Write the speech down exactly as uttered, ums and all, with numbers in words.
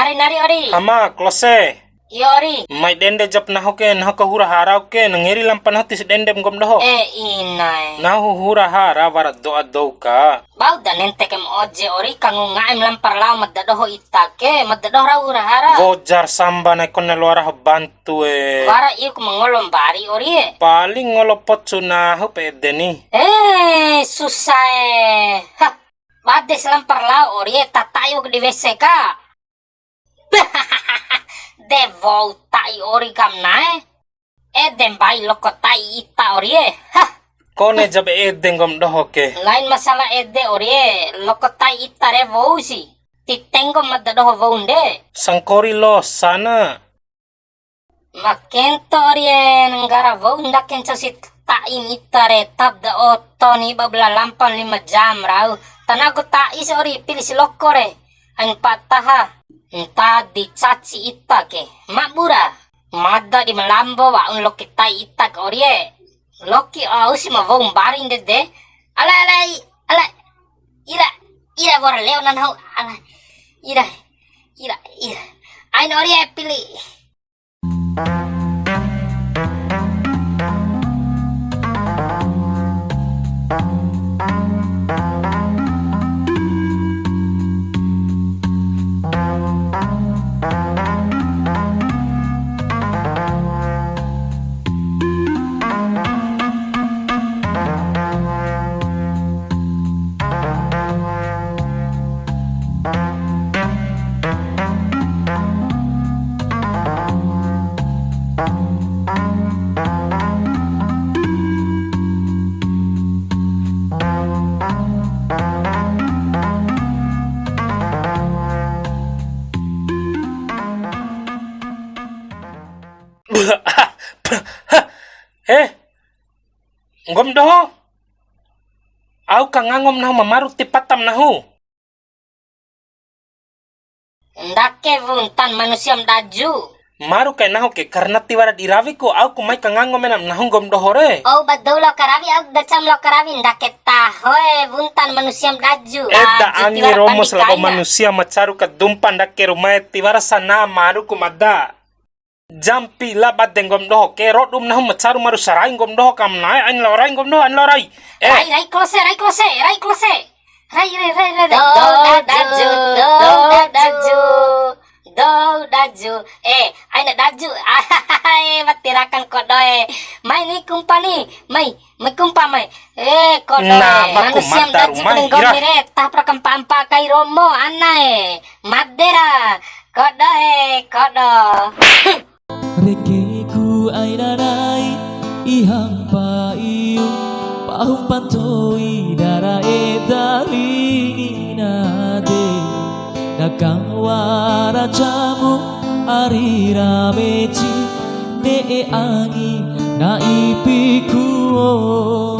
Ai nari ori. Ama, klose. Iyo ori. Mai dende jap nahu ke, nahu ka hura hara ke, na ngeri lampa nahu tis dende nggom doho. E inae. Nahu hura hara wara do'a dou ka. Bau da nente kem oje ori, kangu nga'em lampar lao mada doho ita ke, mada doho rau hura hara. Wojar samba nai kone loa raho bantu e. Wara iuk mangolo mbari ori e. Paling ngolo pocu nahu pede ni. E, susah e. Hah. Bade salampar lao ori e, tatai wa'u di W C ka. De wou ta'i ori kam na'e. Ede mbai loko ta'i ita ori e. Hah. Kone jabe ede nggom doho ke. Lain masalah ede ori e, loko ta'i ita re wou si. Ti tenggo mada doho wou nde. Sangkori losana. Ma kento ori e, nggara wou ndake ncau si ta'i ita re, tabda oto ni babla lampa lima jam rau. Tanago ta'i si ori pili si loko re. Ain pataha. Ntadi caci ita ke. Mabura. Mada di malambo wa'un loki ta'i ita ke ori e. Loki au si ma wou mbari ndede. Ala, ala, ala. Ira, ira wara leo nanau. Ala. Ira, ira, ira. Ain ori e pili. Eh, nggom doho. Au kangangom nahu mamaru ti patam nahu. Ndake wuntan manusia ma daju. Maru kai nahu ke karena tiwara di rawiku, au ku mai kangango menam nahu nggom doho re. Au ba dou lao karawi, au da cam lao karawi, ndake taho e wuntan manusia ma daju. Eda angi romo selabo manusia ma caru kadumpa ndake rumae tiwara sana maru ku mada. Jam pila bade nggom doho ke, rodum nahu ma caru maru sarai nggom doho kam na'e, ain lao rai nggom doho, ain lao rai. Eh. Rai, rai klose, rai klose, rai klose. Rai, rai, rai, rai, rai. Dou daju, dou daju, dou daju. Eh, aina daju. Eh, wati rakan kodo e. Mai ni kumpa ni, mai. Mai kumpa mai. Eh, kodo e. Manusia ma daju kone nggomi re, tapra kampa-ampa kai romo, ana e. Made ra. Kodo e, kodo. Rekeku aina nai, ihampa iu, pahum pantoi dara e dalina de. Nakawara jamu ari ra meci, ne'e angi na ipiku o.